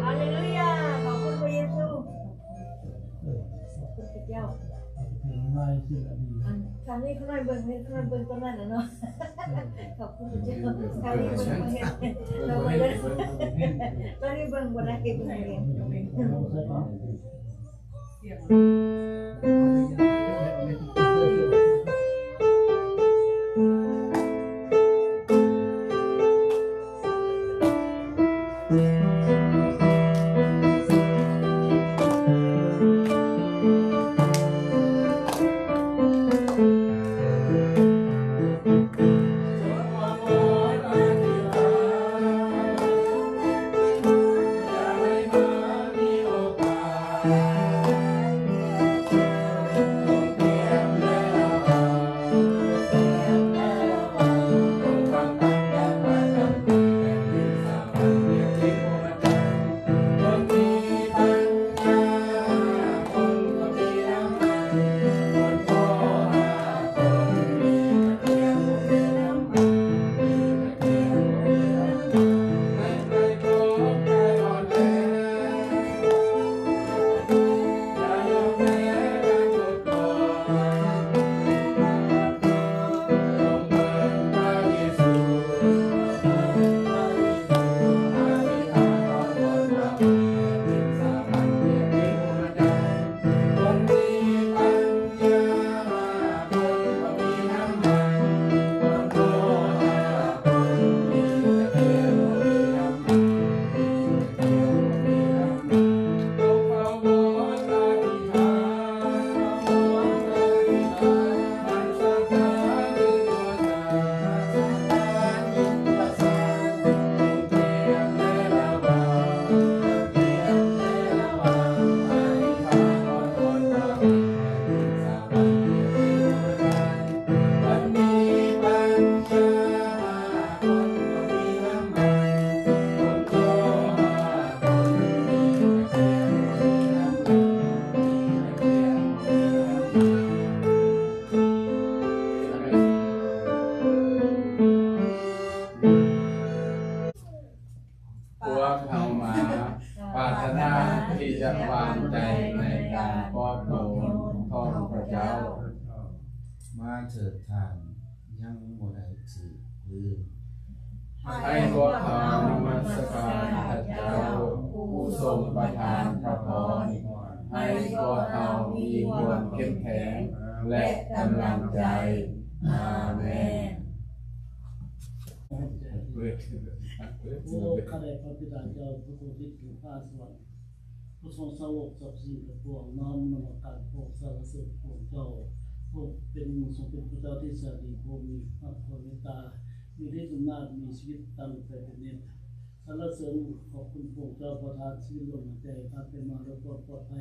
ฮาเลลูยา ขอบคุณพระเยซู ขอบคุณพระเจ้า อัน ทางนี้เขาหน่อยเบิ่ง เขาหน่อยเบิ่งต้นนั้นน่ะเนาะ ขอบคุณพระเจ้า ทางนี้เบิ่งบ่เห็น เราบ่ได้ ตอนนี้เบิ่งบ่ได้ เบิ่งบ่เห็น ວາງໃຈໃນການປອບໂຍນຂອງພະເຈົ້າ. ມາເຖີດທ່ານ ຍັງບໍ່ໄດ້ຖືກລືມ. ໃຫ້ພວກເຮົານະມັດສະການພະເຈົ້າ ຜູ້ຊົງປະທານພະພອນ, ໃຫ້ພວກເຮົາມີຄວາມເຂັ້ມແຂງ ແລະ ກຳລັງໃຈ. ອາເມນ. ໂອ້ ຂ້າແດ່ພະບິດາເຈົ້າ ຜູ້ສະຖິດຢູ່ຟ້າສະຫວັນ, ຂໍສົ່ງສາວົກສັບສິ່ງທັງປວງ ນ້ອມນະມັດສະການ ຂໍສັນລະເສີນພະອົງເຈົ້າ. ພະອົງເປັນ ຊົງເປັນພະເຈົ້າທີ່ແສນດີ, ພະອົງມີພະຄຸນເມດຕາ, ມີທິດອຳນາດ, ມີຊີວິດຕັ້ງແຕ່ເປັນນິດ. ສັນລະເສີນຂອບຄຸນພະອົງເຈົ້າ ປະທານຊີວິດລົມຫາຍໃຈຂ້າໄປມາດ້ວຍຄວາມປອດໄພ.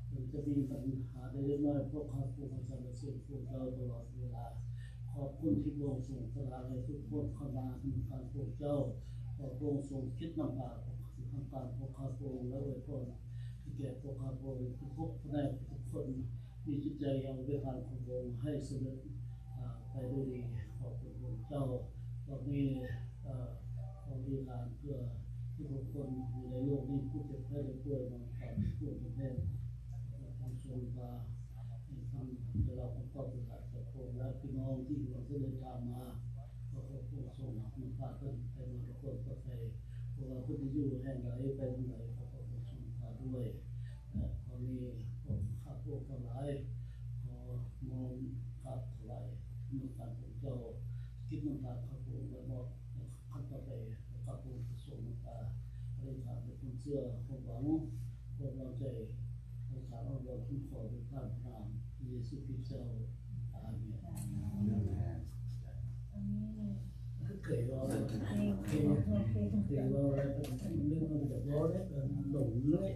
ເຖິງຈະມີບັນຫາໃດເລັກນ້ອຍ, ພວກຂ້າພະອົງສັນລະເສີນພະອົງເຈົ້າຕະຫຼອດເວລາ. ຂອບຄຸນທີ່ພະອົງຊົງປະທານໃຫ້ທຸກຄົນເຂົ້າມາທຳການພະອົງເຈົ້າ. ຂໍພະອົງຊົງຄິດນຳພາທຳການພວກຂ້າພະອົງ ແລະ ອວຍພອນໃຫ້ແກ່ພວກຂ້າພະອົງທຸກພະແນກ, ທຸກຄົນມີຈິດໃຈເອົາອວຍພອນຂອງພະອົງໃຫ້ສຳເລັດ ອາ ໄປດ້ວຍດີ. ຂອບຄຸນພະອົງເຈົ້າ. ຕອນນີ້ ເອີ ຂໍອະທິຖານເພື່ອທຸກໆຄົນຢູ່ໃນໂລກນີ້ ຜູ້ເຈັບໄຂ້ໄດ້ປ່ວຍ ນອນຕາຍປ່ວຍເປັນແພງ, ຂໍພະອົງຊົງວ່າ ໃຫ້ທ່ານໄດ້ຮັບຄຳຕອບຈາກພະອົງ ແລະ ພີ່ນ້ອງທີ່ກຳລັງຈະເດີນທາງມາ, ຂໍພະອົງຊົງນຳພາເພິ່ນໄປມາດ້ວຍຄວາມປອດໄພ, ບໍ່ວ່າເພິ່ນຈະຢູ່ແຫ່ງໃດ ໄປທາງໃດ, ຂໍພະອົງຊົງພາດ້ວຍ. ແລະ ຂໍມີພວກຂ້າພະອົງທັງຫຼາຍ ຂໍນ້ອມກາບຖວາຍນະມັດສະການພະອົງເຈົ້າ, ຄິດນຳພາຂ້າພະອົງ ແລະ ມອບ ຂັ້ນຕໍ່ໄປ ຂອບຄຸນພະສົງ ອະທິຖານດ້ວຍຄວາມເຊື່ອ ຄວາມຫວັງ ຄວາມວາງໃຈ ອະທິຖານອ້ອນວອນ ຂໍດ້ວຍຜ່ານພະນາມເຢຊູຄຣິດເຈົ້າ. ອາເມນ. ເຄີຍເວົ້າແລ້ວ ເຄີຍເວົ້າແລ້ວ ເຄີຍເວົ້າແລ້ວ ເລື່ອງມັນຈະເວົ້າແລ້ວ ຫຼົງເລື້ອຍ.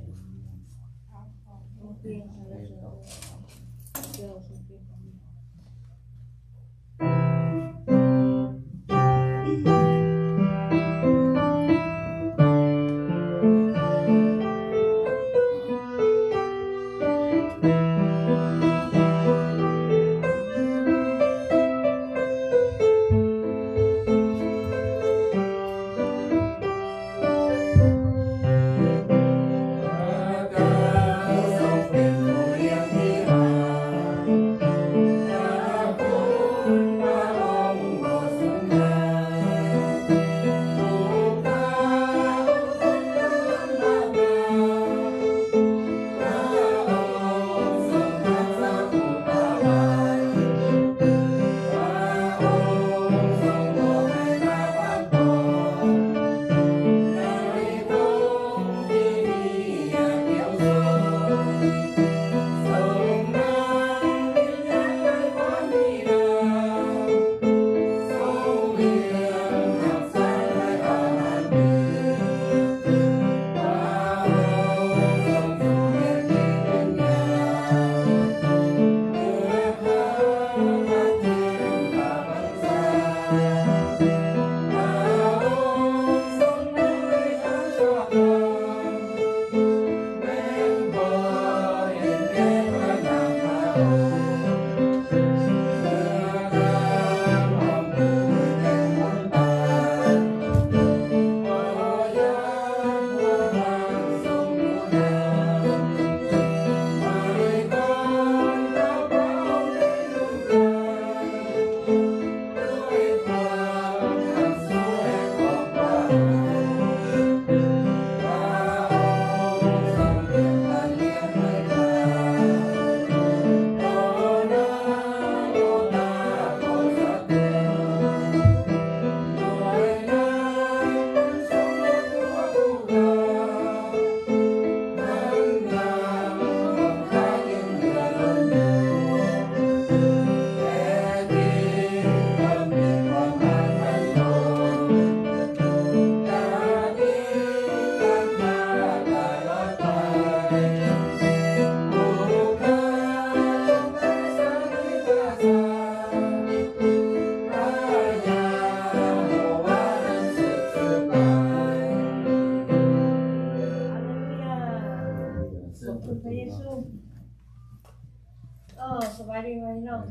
ໂອ້ ສະບາຍດີພີ່ນ້ອງ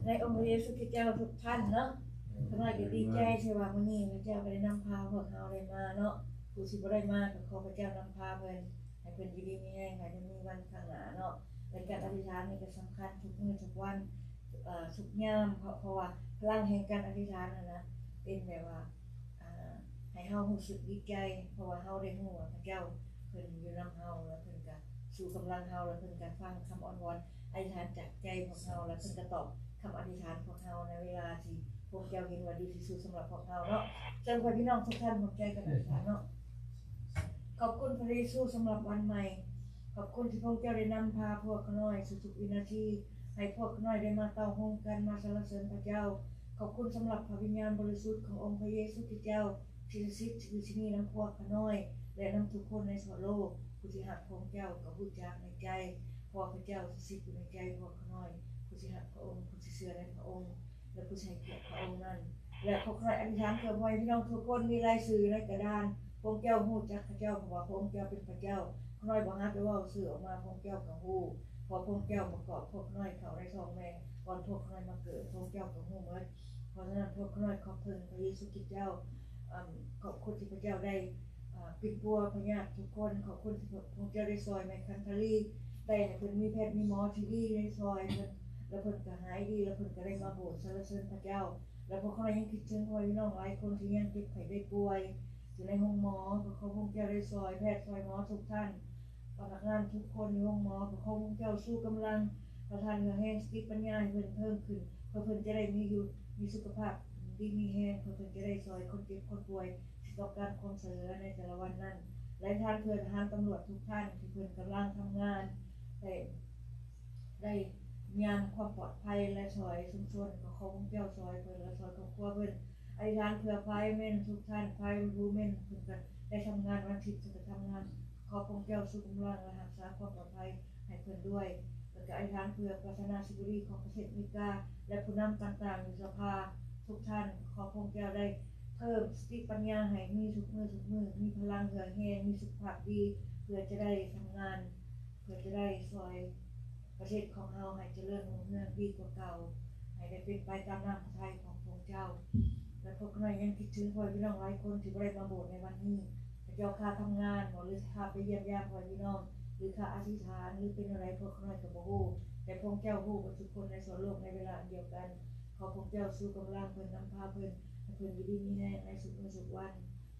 ໃນອົງພະເຢຊູຄຣິດເຈົ້າທຸກທ່ານເນາະ. ຂ້ານ້ອຍກໍດີໃຈທີ່ວ່າມື້ນີ້ພະເຈົ້າກໍໄດ້ນຳພາພວກເຮົາໄດ້ມາເນາະ, ຜູ້ທີ່ບໍ່ໄດ້ມາກໍຂໍພະເຈົ້ານຳພາເພິ່ນໃຫ້ ເພິ່ນຢູ່ດີມີແຮງໃຫ້ເພິ່ນມີວັນຂ້າງໜ້າເນາະ. ແລະ ການອະທິຖານນີ້ກໍສຳຄັນທຸກມື້ທຸກວັນ ເອີ ທຸກຍາມ ເພາະ ເພາະວ່າພະລັງແຫ່ງການອະທິຖານຫັ້ນນະ ເປັນແບບວ່າ ອ່າ ໃຫ້ເຮົາຮູ້ສຶກດີໃຈ ເພາະວ່າເຮົາໄດ້ຮູ້ວ່າພະເຈົ້າເພິ່ນຢູ່ນຳເຮົາ ແລະ ເພິ່ນກໍຊູກຳລັງເຮົາ ແລະ ເພິ່ນກໍຟັງຄຳອ້ອນວອນອະທິຖານຈາກໃຈພວກເຮົາ ແລະ ເພິ່ນກໍຕອບຄຳອະທິຖານພວກເຮົາໃນເວລາທີ່ພວກເຈົ້າເຫັນວ່າດີທີ່ສຸດສຳລັບພວກເຮົາເນາະ. ເຊີນພໍ່ແມ່ພີ່ນ້ອງທຸກທ່ານຮ່ວມໃຈກັນອະທິຖານເນາະ. ຂອບຄຸນພະເຢຊູສຳລັບວັນໃໝ່. ຂອບຄຸນທີ່ພະອົງເຈົ້າໄດ້ນຳພາພວກຂ້ານ້ອຍທຸກໆວິນາທີ ໃຫ້ພວກຂ້ານ້ອຍໄດ້ມາເຕົ້າໂຮມກັນມາສັນລະເສີນພະເຈົ້າ. ຂອບຄຸນສຳລັບພະວິນຍານບໍລິສຸດຂອງອົງພະເຢຊູຄຣິສເຈົ້າ ທີ່ສະຖິດຢູ່ທີ່ນີ້ນຳພວກຂ້ານ້ອຍ ແລະ ນຳທຸກຄົນໃນທົ່ວໂລກ. ຜູ້ທີ່ຮັກພະອົງເຈົ້າກໍຮູ້ຈັກໃນໃຈ, ເພາະວ່າພະເຈົ້າສະຖິດຢູ່ໃນໃຈພວກຂ້ານ້ອຍ. ຜູ້ທີ່ຮັກພະອົງ, ຜູ້ທີ່ເຊື່ອໃນພະອົງ ແລະ ຜູ້ທີ່ໃຫ້ກຽດພະອົງນັ້ນ. ແລະ ພວກຂ້ານ້ອຍອະທິຖານເພື່ອພໍ່ແມ່ພີ່ນ້ອງທຸກຄົນ ມີລາຍຊື່ຢູ່ໃນກະດານ. ພະອົງເຈົ້າຮູ້ຈັກເຂົາເຈົ້າ ເພາະວ່າພະອົງເຈົ້າເປັນພະເຈົ້າ. ຂ້ານ້ອຍບໍ່ຫາໄປເວົ້າຊື່ອອກມາ, ພະອົງເຈົ້າກໍຮູ້. ເພາະພະອົງເຈົ້າປະກອບພວກຂ້ານ້ອຍເຂົ້າໃນທ້ອງແມ່ ກ່ອນພວກຂ້ານ້ອຍມາເກີດ, ພະອົງເຈົ້າກໍຮູ້ໝົດ. ເພາະສະນັ້ນ ພວກຂ້ານ້ອຍຂອບເພິ່ງພະເຢຊູຄຣິສເຈົ້າ. ອາ ຂອບຄຸນທີ່ພະເຈົ້າໄດ້ ອາ ປິ່ນປົວພະຍາດທຸກຄົນ. ຂອບຄຸນທີ່ພະອົງເຈົ້າໄດ້ຊ່ອຍແມ່ຄັນທາລີ ໄດ້ໃຫ້ເພິ່ນມີແພດມີໝໍທີ່ດີ ໄດ້ຊ່ອຍເພິ່ນ ແລະ ເພິ່ນກໍຫາຍດີ ແລະ ເພິ່ນກໍໄດ້ມາໂບດສັນລະເສີນພະເຈົ້າ. ແລະ ພວກຂ້ານ້ອຍຍັງຄິດເຖິງພໍ່ແມ່ພີ່ນ້ອງຫຼາຍຄົນທີ່ຍັງເຈັບໄຂ້ໄດ້ປ່ວຍຢູ່ໃນໂຮງໝໍ. ຂໍພະອົງເຈົ້າໄດ້ຊ່ອຍແພດຊ່ອຍໝໍທຸກທ່ານ ພະນັກງານທຸກຄົນຢູ່ໂຮງໝໍ. ຂໍພະອົງເຈົ້າຊູກຳລັງ ປະທານເຫື່ອແຮງ ສະຕິປັນຍາໃຫ້ເພິ່ນເພີ່ມຂຶ້ນ ເພື່ອເພິ່ນຈະໄດ້ມີຢູ່ ມີສຸຂະພາບດີມີແຮງ ເພື່ອເພິ່ນຈະໄດ້ຊ່ອຍຄົນເຈັບຄົນປ່ວຍທີ່ຕ້ອງການຄວາມຊ່ວຍເຫຼືອໃນແຕ່ລະວັນນັ້ນ. ແລະ ທ່ານເພື່ອທະຫານຕຳຫຼວດທຸກທ່ານທີ່ເພິ່ນກຳລັງທຳງານ ແລະ ໄດ້ຍາມຄວາມປອດໄພ ແລະ ຊ່ອຍຊຸມຊົນ. ກໍຂໍພະອົງເຈົ້າຊ່ອຍເພິ່ນ ແລະ ຊ່ອຍຄອບຄົວເພິ່ນ. ອະທິຖານເພື່ອໄພແມນທຸກທ່ານ, ໄພແມນເພິ່ນກໍໄດ້ທຳງານວັນອາທິດ ເພິ່ນກໍທຳງານ. ຂໍພະອົງເຈົ້າຊຸກຳລັງ ແລະ ຮັກສາຄວາມປອດໄພໃຫ້ເພິ່ນດ້ວຍ. ແລ້ວກໍອະທິຖານເພື່ອປະທານາທິບໍດີຂອງປະເທດອາເມລິກາ ແລະ ຜູ້ນຳຕ່າງໆຢູ່ສະພາທຸກທ່ານ. ຂໍພະອົງເຈົ້າໄດ້ເພີ່ມສະຕິປັນຍາໃຫ້ມີທຸກມື້ທຸກມື້, ມີພະລັງເຫື່ອແຮງ, ມີສຸຂະພາບດີ ເພື່ອຈະໄດ້ທຳງານ, ເພື່ອຈະໄດ້ຊ່ອຍ ປະເທດຂອງເຮົາໃຫ້ຈະເລີນຮຸ່ງເຮືອງດີກວ່າເກົ່າ, ໃຫ້ໄດ້ເປັນໄປຕາມນ້ຳພະໄທຂອງພະອົງເຈົ້າ. ແລະ ພວກຂ້ານ້ອຍຍັງຄິດເຖິງພໍ່ແມ່ພີ່ນ້ອງຫຼາຍຄົນທີ່ບໍ່ໄດ້ມາໂບດໃນວັນນີ້. ເຂົາເຈົ້າຄາທຳງານບໍ ຫຼື ຄາໄປຢ້ຽມຢາມພໍ່ແມ່ພີ່ນ້ອງ ຫຼື ຄາອະທິຖານ ຫຼື ເປັນແນວໃດ ພວກຂ້ານ້ອຍກໍບໍ່ຮູ້, ແຕ່ພະອົງເຈົ້າຮູ້ເບິດທຸກຄົນໃນທົ່ວໂລກໃນເວລາອັນດຽວກັນ. ຂໍພະອົງເຈົ້າຊູກຳລັງເພິ່ນ, ນຳພາເພິ່ນ, ໃຫ້ເພິ່ນຢູ່ດີມີແຮງໃນທຸກມື້ທຸກວັນ.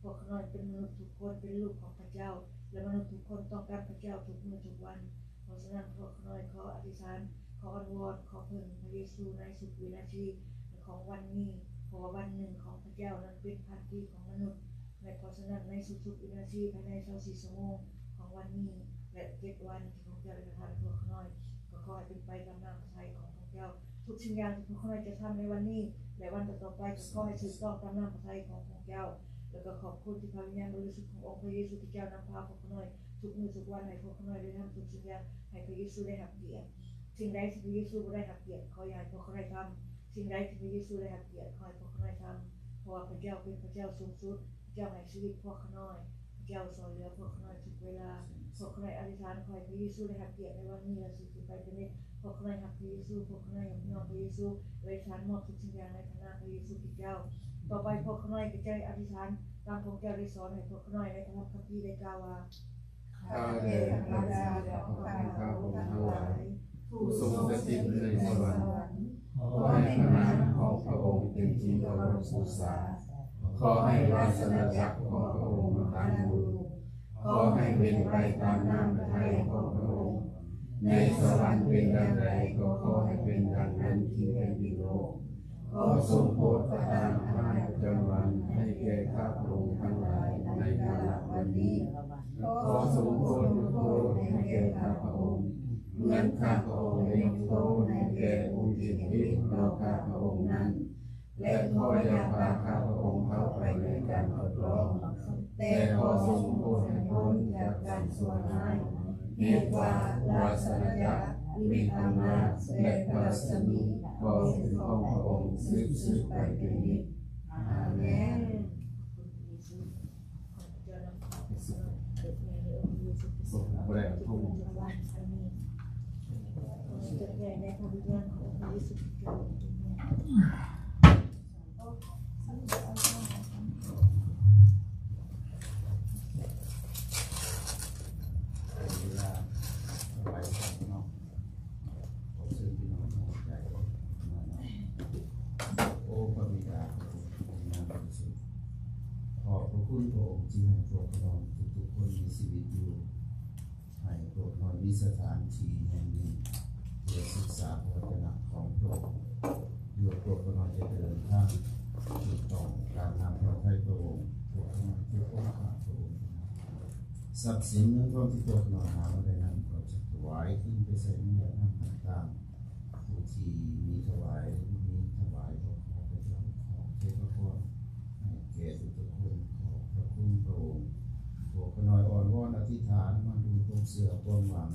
ພວກຂ້ານ້ອຍເປັນມະນຸດທຸກຄົນເປັນລູກຂອງພະເຈົ້າ ແລະ ມະນຸດທຸກຄົນຕ້ອງການພະເຈົ້າທຸກມື້ທຸກວັນ. ເພາະສະນັ້ນ ພວກຂ້ານ້ອຍຂໍອະທິຖານ, ຂໍອ້ອນວອນ, ຂໍເພິ່ງພະເຢຊູໃນທຸກວິນາທີຂອງວັນນີ້, ເພາະວ່າວັນໜຶ່ງຂອງພະເຈົ້ານັ້ນເປັນພັນປີຂອງມະນຸດ. ແລະ ເພາະສະນັ້ນ ໃນທຸກໆວິນາທີພາຍໃນຊາວສີ່ຊົ່ວໂມງຂອງວັນນີ້ ແລະ ເຈັດວັນທີ່ພະເຈົ້າໄດ້ປະທານໃຫ້ພວກຂ້ານ້ອຍ, ກໍຂໍໃຫ້ເປັນໄປຕາມນ້ຳພະໄທຂອງພະເຈົ້າ. ທຸກສິ່ງຢ່າງທີ່ພວກຂ້ານ້ອຍຈະທຳໃນວັນນີ້ ແລະ ວັນຕໍ່ໆໄປ ກໍຂໍໃຫ້ຖືກຕ້ອງຕາມນ້ຳພະໄທຂອງພະເຈົ້າ. ແລ້ວກໍຂອບຄຸນທີ່ພະວິນຍານບໍລິສຸດຂອງອົງພະເຢຊູຄຣິສເຈົ້ານຳພາພວກຂ້ານ້ອຍທຸກມື້ທຸກວັນ, ໃຫ້ພວກຂ້ານ້ອຍໄດ້ທຳທຸກສິ່ງຢ່າງໃຫ້ພະເຢຊູໄດ້ຮັບກຽດ. ສິ່ງໃດທີ່ພະເຢຊູບໍ່ໄດ້ຮັບກຽດ, ຂໍຢ່າໃຫ້ພວກຂ້ານ້ອຍທຳ. ສິ່ງໃດທີ່ພະເຢຊູໄດ້ຮັບກຽດ, ຂໍໃຫ້ພວກຂ້ານ້ອຍທຳ. ເພາະວ່າພະເຈົ້າເປັນພະເຈົ້າສູງສຸດ, ພະເຈົ້າໃຫ້ຊີວິດພວກຂ້ານ້ອຍ. ພະເຈົ້າຊ່ວຍເຫຼືອພວກຂ້ານ້ອຍທຸກເວລາ. ພວກຂ້ານ້ອຍອະທິຖານ ຂໍໃຫ້ພະເຢຊູໄດ້ຮັບກຽດໃນວັນນີ້ ແລະ ສືບໄປເປັນນິດ. ພວກຂ້ານ້ອຍຮັກພະເຢຊູ, ພວກຂ້ານ້ອຍຍົກຍ້ອງພະເຢຊູ ແລະ ອະທິຖານມອບທຸກສິ່ງຢ່າງໃນພະນາມພະເຢຊູຄຣິສເຈົ້າ. ຕໍ່ໄປພວກຂ້ານ້ອຍກໍຈະໄດ້ອະທິຖານຕາມພະເຈົ້າໄດ້ສອນໃຫ້ພວກຂ້ານ້ອຍໃນພະທຳຄຳພີໄດ້ກ່າວວ່າ ຂ້າແດ່ພະເຈົ້າຂອງຂ້າພະອົງທັງຫຼາຍ ຜູ້ຊົງສະຖິດໃນສະຫວັນ, ຂໍໃຫ້ພະນາມຂອງພະອົງເປັນທີ່ເຄົາລົບບູຊາ. ຂໍໃຫ້ລາຊະອານາຈັກຂອງພະອົງຕັ້ງຢູ່. ຂໍໃຫ້ເປັນໄປຕາມນ້ຳພະໄທຂອງພະອົງ. ໃນສະຫວັນເປັນດັ່ງໃດ, ກໍຂໍໃຫ້ເປັນດັ່ງນັ້ນທີ່ແຜ່ນດິນໂລກ. ຂໍຊົງໂປດປະທານອາຫານປະຈຳວັນໃຫ້ແກ່ຂ້າພະອົງທັງຫຼາຍໃນກາລະວັນນີ້. ຂໍຊົງໂປດຍົກໂທດໃຫ້ແກ່ຂ້າພະອົງ, ເໝືອນຂ້າພະອົງໄດ້ຍົກໂທດໃຫ້ແກ່ຜູ້ທີ່ຜິດຕໍ່ຂ້າພະອົງນັ້ນ. ແລະ ຂໍຢ່າພາຂ້າພະອົງເຂົ້າໄປໃນການທົດລອງ, ແຕ່ຂໍຊົງໂປດໃຫ້ພົ້ນຈາກການຊົ່ວຮ້າຍ. ເຫດວ່າລາຊະອານາຈັກ, ອິດທະອຳນາດ ແລະ ພະລັດສະມີ ກໍເປັນຂອງພະອົງສືບໆໄປເປັນນິດ. ອາເມນ. ເ ສະຖານທີ່ແຫ່ງນີ້ ເພື່ອສຶກສາພະວະຈະນະຂອງພະອົງ. ຢູ່ພວກຂ້ານ້ອຍຈະດຳເນີນທາງຖືກຕ້ອງຕາມນຳພະໄທພະອົງ, ພວກຂ້ານ້ອຍຈະໂອ້ພະອົງ. ຊັບສິນເງິນທອງທີ່ພວກຂ້ານ້ອຍຫາມາໄດ້ນັ້ນ ຂ້ານ້ອຍຈະຖວາຍຄືນໄປໃສ່ໃນແມ່ນ້ຳຕ່າງໆ. ຜູ້ທີ່ມີຖວາຍ ຫຼື ບໍ່ມີຖວາຍ ກໍຂໍພະເຈົ້າ ຂໍເທພະພອນໃຫ້ແກ່ທຸກໆຄົນ. ຂອບພະຄຸນພະອົງ. ພວກຂ້ານ້ອຍອ້ອນວອນອະທິຖານມາດ້ວຍຄວາມເຊື່ອຄວາມຫວັງ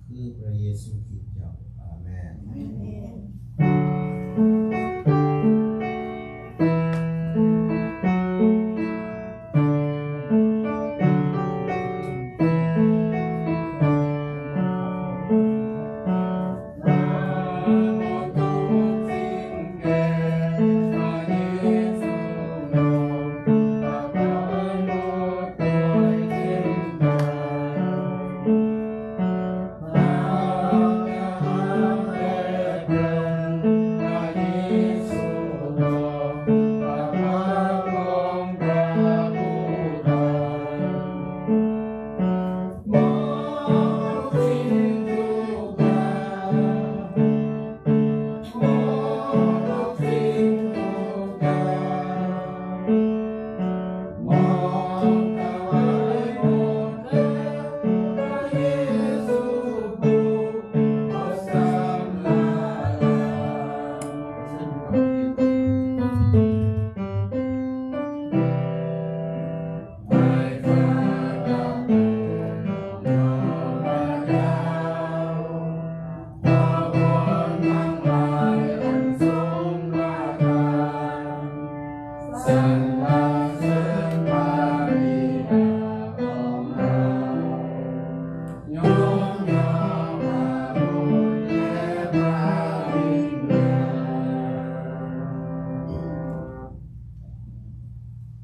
ຄືພະເຢຊູຄຣິດເຈົ້າ. ອາເມນ. ອາເມນ.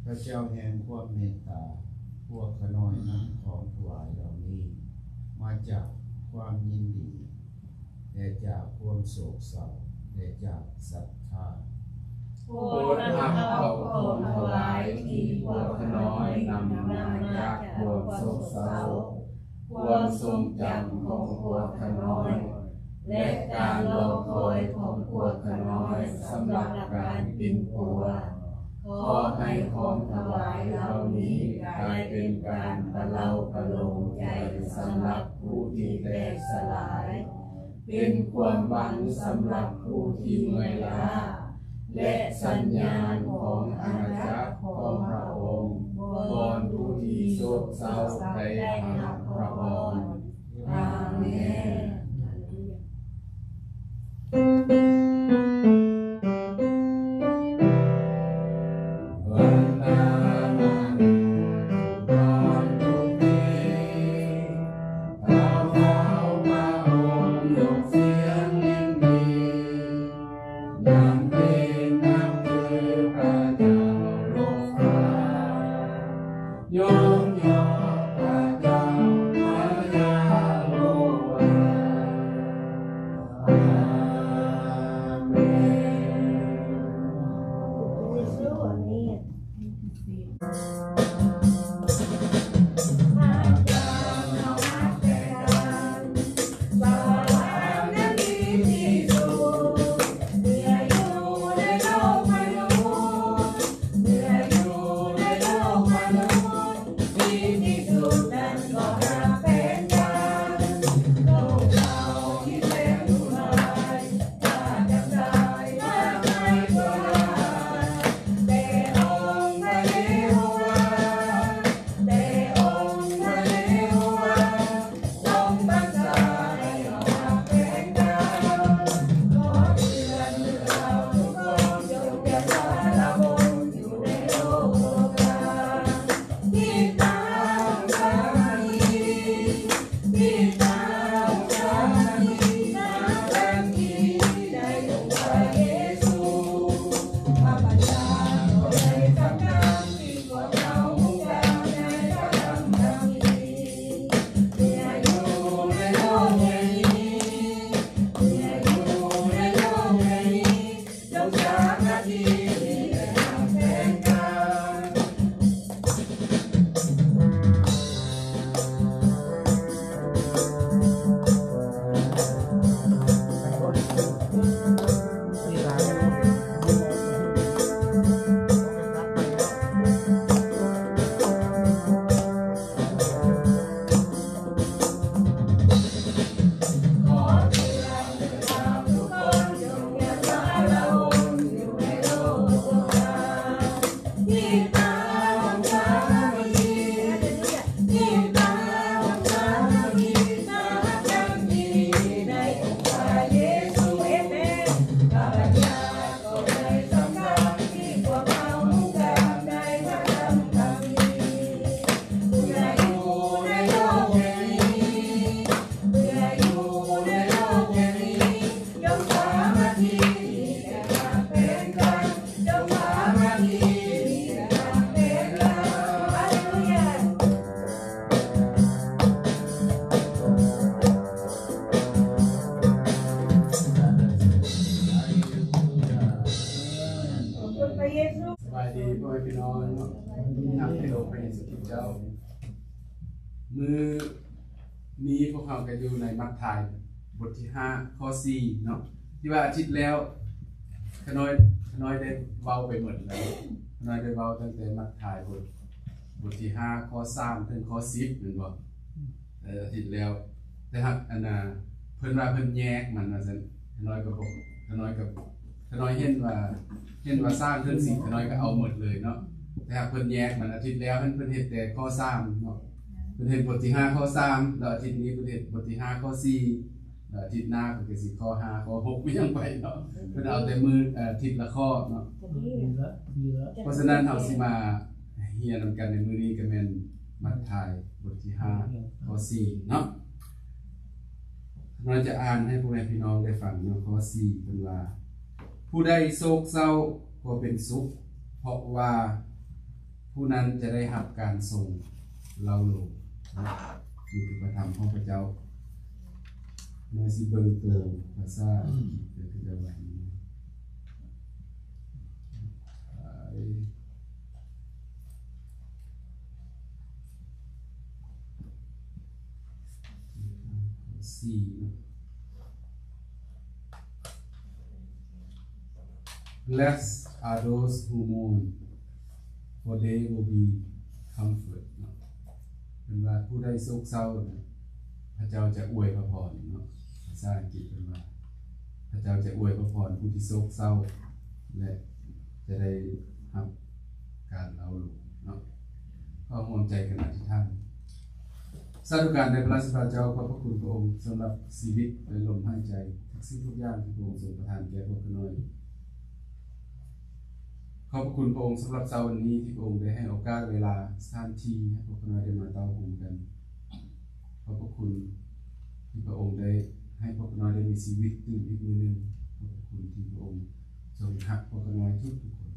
ພະເຈົ້າແຫ່ງຄວາມເມດຕາ, ພວກຂ້ານ້ອຍນຳຂອງຖວາຍເຫຼົ່ານີ້ມາຈາກຄວາມຍິນດີ ແລະ ຈາກຄວາມໂສກເສົ້າ ແລະ ຈາກສັດທາ. ໂປດຮັບເອົາຂອງຖວາຍທີ່ພວກຂ້ານ້ອຍນຳມາຈາກຄວາມໂສກເສົ້າ, ຄວາມຊົງຈຳຂອງພວກຂ້ານ້ອຍ ແລະ ການລໍຄອຍຂອງພວກຂ້ານ້ອຍສຳລັບການປິ່ນປົວ. ຂໍໃຫ້ຂອງຖວາຍເຫຼົ່ານີ້ກາຍເປັນການປະເລົາປະໂລມໃຈສຳລັບຜູ້ທີ່ແຕກສະຫຼາຍ, ເປັນຄວາມຫວັງສຳລັບຜູ້ທີ່ເມື່ອຍລ້າ ແລະ ສັນຍານຂອງອານາຈັກຂອງພະອົງ ບ່ອນຜູ້ທີ່ໂສກເສົ້າໄດ້ຮັບພະພອນ. ອາເມນ. ບັນດາມະນຸດທຸກບ່ອນທຸກທີ່ ພາວພາວພະອົງຍົກສຽງຍິນດີ ນຳເພງນັບຖືພະເຈົ້າລົງຟ້າ ຍ້ອງຍໍພະເຈົ້າມາຍາໂຮວາ ມື້ນີ້ພວກເຮົາກໍຢູ່ໃນມັດທາຍບົດທີຫ້າ ຂໍ້ສີ່ເນາະ ທີ່ວ່າອາທິດແລ້ວ ຂະນ້ອຍ ຂະນ້ອຍໄດ້ເວົ້າໄປໝົດແລ້ວ. ຂະນ້ອຍໄດ້ເວົ້າຕັ້ງແຕ່ມັດທາຍບົດ ບົດທີຫ້າ ຂໍ້ສາມ ເຖິງຂໍ້ສິບ ແມ່ນບໍ່? ເອີ ອາທິດແລ້ວ ແຕ່ຫາກອັນນ່າ ເພິ່ນວ່າເພິ່ນແຍກມັນວ່າຊັ້ນ. ຂະນ້ອຍກໍບໍ່ ຂະນ້ອຍກໍ ຂະນ້ອຍເຫັນວ່າ ເຫັນວ່າສາມເຖິງສີ່ ຂະນ້ອຍກໍເອົາໝົດເລີຍເນາະ. ແຕ່ຫາກເພິ່ນແຍກມັນ ອາທິດແລ້ວຫັ້ນເພິ່ນເຮັດແຕ່ຂໍ້ສາມເນາະ ເພິ່ນເຮັດບົດທີຫ້າ ຂໍ້ສາມ ແລ້ວອາທິດນີ້ເພິ່ນເຮັດບົດທີຫ້າ ຂໍ້ສີ່ ແລ້ວອາທິດໜ້າເພິ່ນກໍຊິຂໍ້ຫ້າ ຂໍ້ຫົກ ອີຫຍັງໄປເນາະ. ເພິ່ນເອົາແຕ່ມື້ ເອີ ອາທິດລະຂໍ້ເນາະ. ດີລະ ດີລະ. ເພາະສະນັ້ນເຮົາຊິມາຮຽນນຳກັນໃນມື້ນີ້ ກໍແມ່ນມັດທາຍບົດທີຫ້າ ຂໍ້ສີ່ເນາະ. ຂ້ານ້ອຍຈະອ່ານໃຫ້ພໍ່ແມ່ພີ່ນ້ອງໄດ້ຟັງເນາະ. ຂໍ້ສີ່ ເພິ່ນວ່າ ຜູ້ໃດໂສກເສົ້າກໍເປັນສຸກ ເພາະວ່າຜູ້ນັ້ນຈະໄດ້ຮັບການຊົງເລົ້າໂລມ. ນີ້ຄືພະທຳຂອງພະເຈົ້າ. ເມື່ອຊິເບິ່ງໂຕພາສາອັງກິດເດີ ຄືຈະວ່າ ສີ່ເນາະ. Blessed are those who mourn, for they will be comforted ເນາະ. ເພິ່ນວ່າຜູ້ໃດໂສກເສົ້າ ພະເຈົ້າຈະອວຍພະພອນເນາະ. ພາສາອັງກິດເພິ່ນວ່າ ພະເຈົ້າຈະອວຍພະພອນຜູ້ທີ່ໂສກເສົ້າ ແລະ ຈະໄດ້ຮັບການເລົ້າໂລມເນາະ. ຂໍຮ່ວມໃຈກັນອະທິຖານ. ສາທຸການແດ່ພະລາຊະບິດາເຈົ້າ, ຂອບພະຄຸນພະອົງສຳລັບຊີວິດ ແລະ ລົມຫາຍໃຈ, ທຸກສິ່ງທຸກຢ່າງທີ່ພະອົງຊົງປະທານແກ່ພວກຂ້ານ້ອຍ. ຂອບພະຄຸນພະອົງສຳລັບເຊົ້າວັນນີ້ ທີ່ພະອົງໄດ້ໃຫ້ໂອກາດເວລາ, ສະຖານທີ່ ໃຫ້ພວກຂ້ານ້ອຍໄດ້ມາເຕົ້າໂຮມກັນ. ຂອບພະຄຸນທີ່ພະອົງໄດ້ໃຫ້ພວກຂ້ານ້ອຍໄດ້ມີຊີວິດຕື່ມອີກມື້ໜຶ່ງ. ຂອບພະຄຸນທີ່ພະອົງຊົງຮັກພວກຂ້ານ້ອຍທຸກໆຄົນ.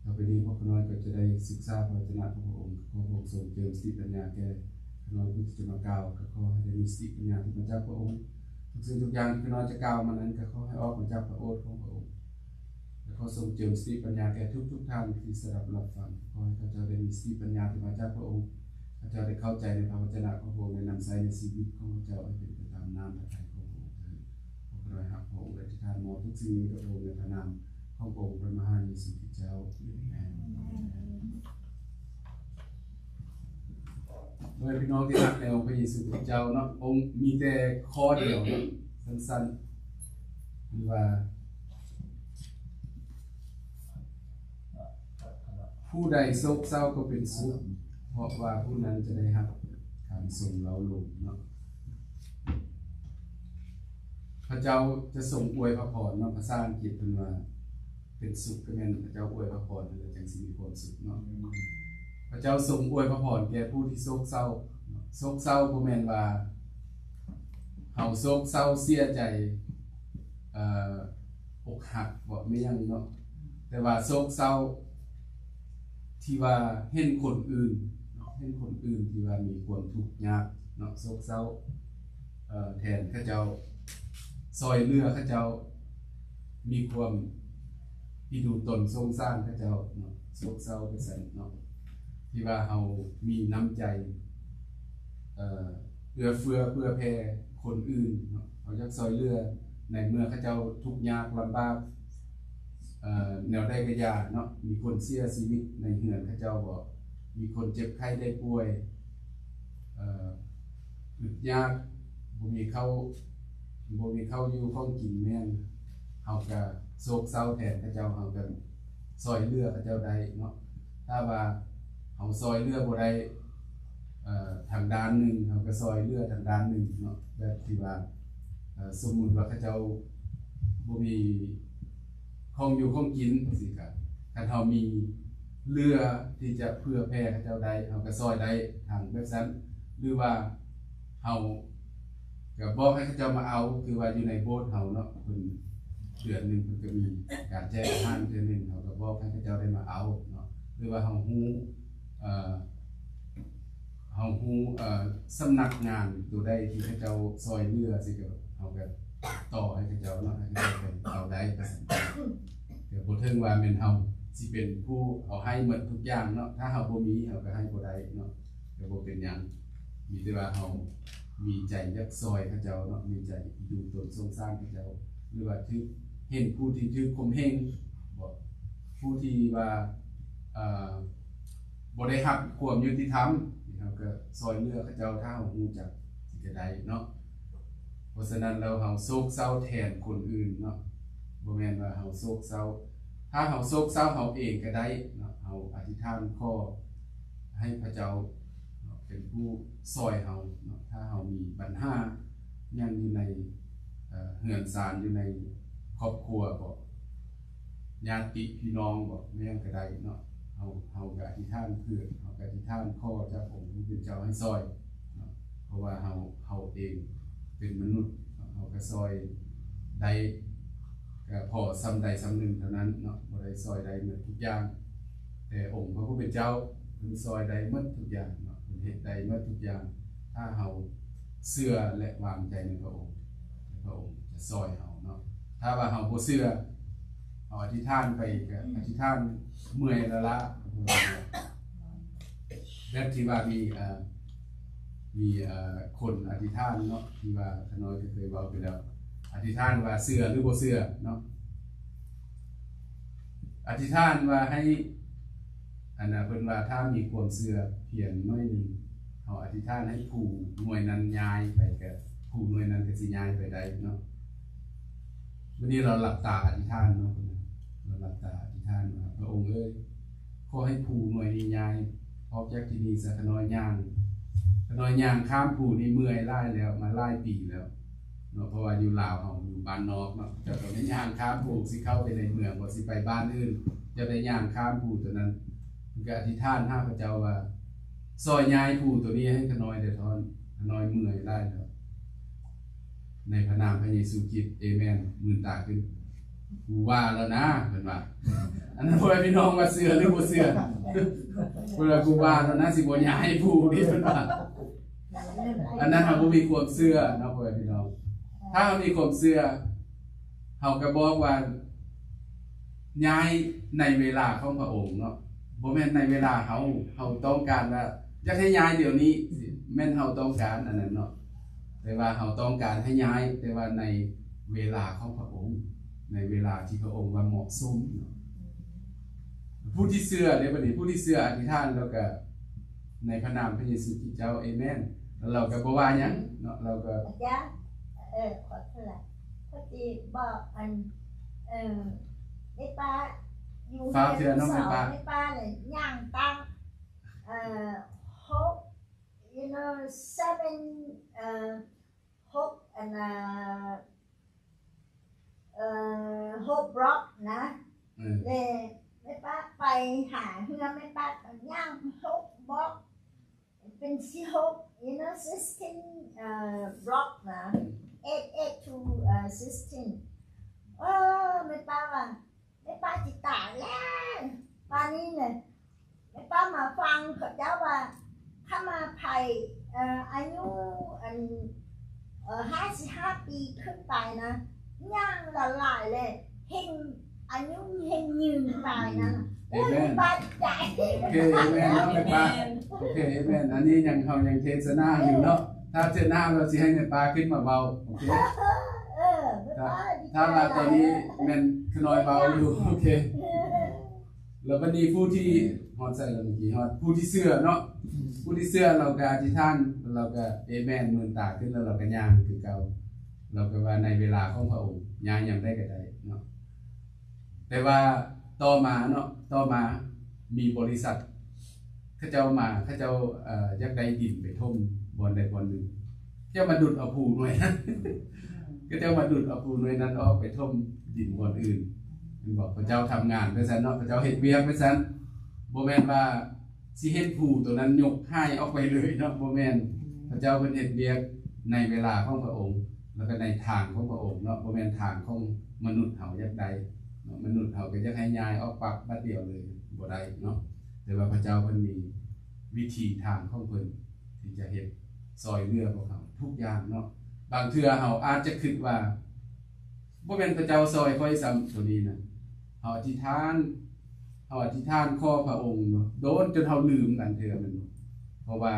ຕໍ່ໄປນີ້ພວກຂ້ານ້ອຍກໍຈະໄດ້ສຶກສາພະວະຈະນະຂອງພະອົງ. ຂໍພະອົງຊົງເຈີມສະຕິປັນຍາແກ່ຂ້ານ້ອຍຜູ້ທີ່ຈະມາກ່າວ. ກໍຂໍໃຫ້ໄດ້ມີສະຕິປັນຍາທີ່ມາຈາກພະອົງ. ທຸກສິ່ງທຸກຢ່າງທີ່ຂ້ານ້ອຍຈະກ່າວມານັ້ນ ກໍຂໍໃຫ້ອອກມາຈາກພະໂອດຂອງພະອົງ. ແລະ ຂໍຊົງເຈີມສະຕິປັນຍາແກ່ທຸກໆທ່ານທີ່ສະດັບຮັບຟັງ. ຂໍໃຫ້ເຂົາເຈົ້າໄດ້ມີສະຕິປັນຍາທີ່ມາຈາກພະອົງ. ເຂົາເຈົ້າໄດ້ເຂົ້າໃຈໃນພະວະຈະນະຂອງພະອົງ ແລະ ນຳໃຊ້ໃນຊີວິດຂອງເຂົາເຈົ້າໃຫ້ເປັນໄປຕາມນ້ຳພະໄທຂອງພະອົງເທີ້ນ. ພວກຂ້ານ້ອຍຮັກພະອົງ ແລະ ອະທິຖານມອບທຸກສິ່ງນີ້ກັບພະອົງ ໃນພະນາມຂອງພະອົງພະມະຫາເຢຊູຄຣິດເຈົ້າ. ອາເມນ. ໂດຍພີ່ນ້ອງທີ່ຮັກໃນອົງພະເຢຊູຄຣິດເຈົ້າເນາະ, ອົງມີແຕ່ຂໍ້ດຽວເນາະ ສັ້ນໆ ເພິ່ນວ່າ ຜູ້ໃດໂສກເສົ້າກໍເປັນສຸກ ເພາະວ່າຜູ້ນັ້ນຈະໄດ້ຮັບການຊົງເລົ້າໂລມເນາະ. ພະເຈົ້າຈະຊົງອວຍພະພອນເນາະ, ພາສາອັງກິດເພິ່ນວ່າ ເປັນສຸກກໍແມ່ນພະເຈົ້າອວຍພະພອນຫັ້ນແຫຼະ ຈັ່ງຊິມີຄວາມສຸກເນາະ. ພະເຈົ້າຊົງອວຍພະພອນແກ່ຜູ້ທີ່ໂສກເສົ້າ. ໂສກເສົ້າບໍ່ແມ່ນວ່າເຮົາໂສກເສົ້າເສຍໃຈ ເອີ ອົກຫັກເບາະ ແມ່ນຫຍັງເນາະ, ແຕ່ວ່າໂສກເສົ້າທີ່ວ່າເຫັນຄົນອື່ນເນາະ, ເຫັນຄົນອື່ນທີ່ວ່າມີຄວາມທຸກຍາກເນາະ, ໂສກເສົ້າ ເອີ ແທນເຂົາເຈົ້າ, ຊ່ອຍເຫຼືອເຂົາເຈົ້າ, ມີຄວາມອີ່ດູຕົນສົງສານເຂົາເຈົ້າເນາະ, ໂສກເສົ້າໄປຊັ້ນເນາະ, ທີ່ວ່າເຮົາມີນ້ຳໃຈ ເອີ ເອື້ອເຟື້ອເຜື່ອແຜ່ຄົນອື່ນເນາະ, ເຮົາຢາກຊ່ອຍເຫຼືອໃນເມື່ອເຂົາເຈົ້າທຸກຍາກລຳບາກ ເອີ ແນວໃດກໍຢ່າເນາະ, ມີຄົນເສຍຊີວິດໃນເຮືອນເຂົາເຈົ້າບໍ, ມີຄົນເຈັບໄຂ້ໄດ້ປ່ວຍ ເອີ ອຶດຍາກ ບໍ່ມີເຂົ້າ ບໍ່ມີເຂົ້າຢູ່ຂອງກິນ ແມ່ນເຮົາກະໂສກເສົ້າແທນເຂົາເຈົ້າ, ເຮົາກະຊ່ອຍເຫຼືອເຂົາເຈົ້າໄດ້ເນາະ. ຖ້າວ່າເຮົາຊ່ອຍເຫຼືອບໍ່ໄດ້ ເອີ ທາງດ້ານໜຶ່ງ ເຮົາກະຊ່ອຍເຫຼືອທາງດ້ານໜຶ່ງເນາະ, ແບບທີ່ວ່າ ເອີ ສົມມຸດວ່າເຂົາເຈົ້າບໍ່ມີ ຂອງຢູ່ຂອງກິນຈັ່ງຊີ້ກະ ຄັນເຮົາມີເຫຼືອທີ່ຈະເຜື່ອແຜ່ເຂົາເຈົ້າໄດ້ ເຮົາກະຊ່ອຍໄດ້ທາງແບບຊັ້ນ, ຫຼືວ່າເຮົາກະບອກໃຫ້ເຂົາເຈົ້າມາເອົາ, ຄືວ່າຢູ່ໃນໂບດເຮົາເນາະ ເພິ່ນເດືອນໜຶ່ງເພິ່ນກະມີການແຈກອາຫານເທື່ອໜຶ່ງ, ເຮົາກະບອກໃຫ້ເຂົາເຈົ້າໄດ້ມາເອົາເນາະ, ຫຼືວ່າເຮົາຮູ້ ເອີ ເຮົາຮູ້ ເອີ ສຳນັກງານໂຕໃດທີ່ເຂົາເຈົ້າຊ່ອຍເຫຼືອຊີ້ກະ ເຮົາກະຕໍ່ໃຫ້ເຂົາເຈົ້າເນາະ, ໃຫ້ເຂົາເຈົ້າໄປເອົາໄດ້. ກະບໍ່ເຖິງວ່າແມ່ນເຮົາຊິເປັນຜູ້ເອົາໃຫ້ໝົດທຸກຢ່າງເນາະ, ຖ້າເຮົາບໍ່ມີເຮົາກະໃຫ້ບໍ່ໄດ້ເນາະ, ກະບໍ່ເປັນຫຍັງ. ມີແຕ່ວ່າເຮົາມີໃຈຢາກຊ່ອຍເຂົາເຈົ້າເນາະ, ມີໃຈອີ່ດູຕົນສົງສານເຂົາເຈົ້າ ຫຼືວ່າຖືກເຫັນຜູ້ທີ່ຖືກຂົ່ມເຫງບໍ, ຜູ້ທີ່ວ່າ ເອີ ບໍ່ໄດ້ຮັບຄວາມຍຸຕິທຳ, ເຮົາກໍຊ່ອຍເຫຼືອເຂົາເຈົ້າ ຖ້າເຮົາຮູ້ຈັກ ຊິກໍໄດ້ເນາະ. ເພາະສະນັ້ນແລ້ວ ເຮົາໂສກເສົ້າແທນຄົນອື່ນເນາະ, ບໍ່ແມ່ນວ່າເຮົາໂສກເສົ້າ. ຖ້າເຮົາໂສກເສົ້າເຮົາເອງກໍໄດ້ເນາະ, ເຮົາອະທິຖານຂໍໃຫ້ພະເຈົ້າເນາະ ເປັນຜູ້ຊ່ອຍເຮົາເນາະ. ຖ້າເຮົາມີບັນຫາຫຍັງຢູ່ໃນ ເອີ ເຮືອນຊານ ຢູ່ໃນຄອບຄົວບໍ, ຍາດຕິພີ່ນ້ອງບໍ, ແມ່ນກໍໄດ້ເນາະ, ເຮົາ ເຮົາກໍອະທິຖານເພື່ອ, ເຮົາກໍອະທິຖານຂໍຈາກອົງພະຜູ້ເປັນເຈົ້າໃຫ້ຊ່ອຍເນາະ. ເພາະວ່າເຮົາ ເຮົາເອງເປັນມະນຸດເນາະ, ເຮົາກໍຊ່ອຍໄດ້ກໍພໍສ່ຳໃດສ່ຳໜຶ່ງເທົ່ານັ້ນເນາະ, ບໍ່ໄດ້ຊ່ອຍໄດ້ໝົດທຸກຢ່າງ. ແຕ່ອົງພະຜູ້ເປັນເຈົ້າເພິ່ນຊ່ອຍໄດ້ໝົດທຸກຢ່າງເນາະ, ເພິ່ນເຮັດໄດ້ໝົດທຸກຢ່າງ ຖ້າເຮົາເຊື່ອ ແລະ ວາງໃຈໃນພະອົງ, ພະອົງຈະຊ່ອຍເຮົາເນາະ. ຖ້າວ່າເຮົາບໍ່ເຊື່ອ, ເຮົາອະທິຖານໄປກໍອະທິຖານເມື່ອຍລ້າໆ, ແບບທີ່ວ່າມີ ເອີ ມີ ເອີ ຄົນອະທິຖານເນາະ, ທີ່ວ່າຂ້ານ້ອຍກໍເຄີຍເວົ້າໄປແລ້ວ, ອະທິຖານວ່າເຊື່ອ ຫຼື ບໍ່ເຊື່ອເນາະ. ອະທິຖານວ່າໃຫ້ ອັນນ່າ ເພິ່ນວ່າຖ້າມີຄວາມເຊື່ອພຽງໜ້ອຍໜຶ່ງ, ເຮົາອະທິຖານໃຫ້ພູໜ່ວຍນັ້ນຍ້າຍໄປ, ກໍພູໜ່ວຍນັ້ນກໍຊິຍ້າຍໄປໄດ້ເນາະ. ມື້ນີ້ລາວຫຼັບຕາອະທິຖານເນາະ, ລາວຫຼັບຕາອະທິຖານວ່າ ພະອົງເອີຍ, ຂໍໃຫ້ພູໜ່ວຍນີ້ຍ້າຍອອກຈາກທີ່ນີ້ຊະ, ຂ້ານ້ອຍຍ່າງ, ຂ້ານ້ອຍຍ່າງຂ້າມພູນີ້ເມື່ອຍຫຼາຍແລ້ວ, ມາຫຼາຍປີແລ້ວເນາະ. ເພາະວ່າຢູ່ລາວເຮົາຢູ່ບ້ານນອກເນາະ, ເຈົ້າຕ້ອງໄດ້ຍ່າງຂ້າມພູ ຊິເຂົ້າໄປໃນເມືອງບໍ, ຊິໄປບ້ານອື່ນ, ເຈົ້າໄດ້ຍ່າງຂ້າມພູຕົວນັ້ນ. ເພິ່ນກໍອະທິຖານຫາພະເຈົ້າວ່າ ຊ່ອຍຍ້າຍພູຕົວນີ້ໃຫ້ຂ້ານ້ອຍແດ່ເທາະ, ຂ້ານ້ອຍເມື່ອຍຫຼາຍແລ້ວ. ໃນພະນາມພະເຢຊູຄຣິດ, ເອແມນ. ມື່ນຕາຂຶ້ນ, ກູວ່າແລ້ວນາ, ເພິ່ນວ່າ. ອັນນັ້ນ ພໍ່ແມ່ພີ່ນ້ອງວ່າເຊື່ອ ຫຼື ບໍ່ເຊື່ອ? ເພິ່ນວ່າ ກູວ່າແລ້ວນາ, ຊິບໍ່ຍ້າຍພູນີ້, ເພິ່ນວ່າ. ອັນນັ້ນເຮົາບໍ່ມີຄວາມເຊື່ອເນາະ ພໍ່ແມ່ພີ່ນ້ອງ. ຖ້າເຮົາມີຄວາມເຊື່ອ, ເຮົາກໍບອກວ່າຍ້າຍໃນເວລາຂອງພະອົງເນາະ, ບໍ່ແມ່ນໃນເວລາເຮົາ, ເຮົາຕ້ອງການວ່າຢາກໃຫ້ຍ້າຍດຽວນີ້, ແມ່ນເຮົາຕ້ອງການອັນນັ້ນເນາະ. ແຕ່ວ່າເຮົາຕ້ອງການໃຫ້ຍ້າຍ, ແຕ່ວ່າໃນເວລາຂອງພະອົງ, ໃນເວລາທີ່ພະອົງວ່າເໝາະສົມເນາະ. ຜູ້ທີ່ເຊື່ອເດ້ ບັດນີ້ ຜູ້ທີ່ເຊື່ອອະທິຖານ ແລ້ວກໍໃນພະນາມພະເຢຊູຄຣິດເຈົ້າ, ເອແມນ. ແລ້ວລາວກໍບໍ່ວ່າຫຍັງເນາະ, ລາວກໍ ອາຈານ ເອີ ຂໍໂທດ ພໍດີບອກອັນ ເອີ ແມ່ປ້າຢູ່ ຟ້າວເທື່ອເນາະ ແມ່ປ້າ ແມ່ປ້ານີ້ຍ່າງຕັ້ງ ເອີ ຫົກ you know seven ເອີ ຫົກ ອັນນ່າ ເອີ ຫົກບລັອກນະ. ອືມ ແລ້ວແມ່ປ້າໄປຫາເຮືອນແມ່ປ້າກໍຍ່າງຫົກບລັອກ ເປັນສິບຫົກ you know sixteen ເອີ ບລັອກນະ. ເອັດ ເອັດ to ເອີ sixteen. ເອີ ແມ່ປ້າວ່າ ແມ່ປ້າຊິຕາຍແລ້ວ ປານນີ້ນະ. ແມ່ປ້າມາຟັງເຂົາເຈົ້າວ່າ ຖ້າມາໄຜ ເອີ ອາຍຸອັນ ເອີ ຫ້າສິບຫ້າປີຂຶ້ນໄປນະ ຍ່າງຫຼາຍໆ ແລ້ວເຮັງ ອາຍຸເຮັງຍືນໄປນະ. ເອເມນ ແມ່ປ້າດີໃຈ. ໂອເຄ ເອເມນເນາະ ແມ່ປ້າ. ໂອເຄ ເອເມນ. ອັນນີ້ຍັງ ເຮົາຍັງເທດສະໜາຢູ່ເນາະ. ຖ້າເທື່ອໜ້າເຮົາຊິໃຫ້ແມ່ປ້າຂຶ້ນມາເວົ້າ. ໂອເຄ ເອີ ແມ່ປ້າດີໃຈ. ຖ້າວ່າຕອນນີ້ແມ່ນຂະນ້ອຍເວົ້າຢູ່. ໂອເຄ ແລ້ວບັດນີ້ຜູ້ທີ່ ຮອດໃສແລ້ວເມື່ອກີ້? ຮອດຜູ້ທີ່ເຊື່ອເນາະ. ຜູ້ທີ່ເຊື່ອລາວກໍອະທິຖານ, ລາວກໍເອແມນ, ມື່ນຕາຂຶ້ນ ແລ້ວລາວກໍຍ່າງຄືເກົ່າ. ລາວກໍວ່າໃນເວລາຂອງພະອົງ, ຍ່າງຍາມໃດກໍໄດ້ເນາະ. ແຕ່ວ່າຕໍ່ມາເນາະ, ຕໍ່ມາມີບໍລິສັດ ເຂົາເຈົ້າມາ, ເຂົາເຈົ້າ ເອີ ຢາກໄດ້ດິນໄປຖົມບ່ອນໃດບ່ອນໜຶ່ງ, ເຂົາເຈົ້າມາດຸດເອົາພູໜ່ວຍນັ້ນ, ເຂົາເຈົ້າມາດຸດເອົາພູໜ່ວຍນັ້ນອອກໄປຖົມດິນບ່ອນອື່ນ. ແມ່ນບໍ່? ເຂົາເຈົ້າທຳງານໄປຊັ້ນເນາະ, ເຂົາເຈົ້າເຮັດວຽກໄປຊັ້ນ. ບໍ່ແມ່ນວ່າຊິເຮັດພູຕົວນັ້ນຍົກຫາຍອອກໄປເລີຍເນາະ, ບໍ່ແມ່ນ. ພະເຈົ້າເພິ່ນເຮັດວຽກໃນເວລາຂອງພະອົງ ແລ້ວກໍໃນທາງຂອງພະອົງເນາະ, ບໍ່ແມ່ນທາງຂອງມະນຸດເຮົາຢາກໄດ້ເນາະ. ມະນຸດເຮົາກໍຢາກໃຫ້ຍ້າຍອອກປັບບາດດຽວເລີຍ, ບໍ່ໄດ້ເນາະ. ແຕ່ວ່າພະເຈົ້າເພິ່ນມີວິທີທາງຂອງເພິ່ນທີ່ຈະເຮັດຊ່ອຍເຫຼືອພວກເຮົາທຸກຢ່າງເນາະ. ບາງເທື່ອເຮົາອາດຈະຄິດວ່າ ບໍ່ແມ່ນພະເຈົ້າຊ່ອຍຂ້ອຍຊ້ຳ ໂຕນີ້ນະ. ເຮົາອະທິຖານ, ເຮົາອະທິຖານຂໍພະອົງເນາະ, ໂດນຈົນເຮົາລືມບາງເທື່ອແມ່ນບໍ່? ເພາະວ່າ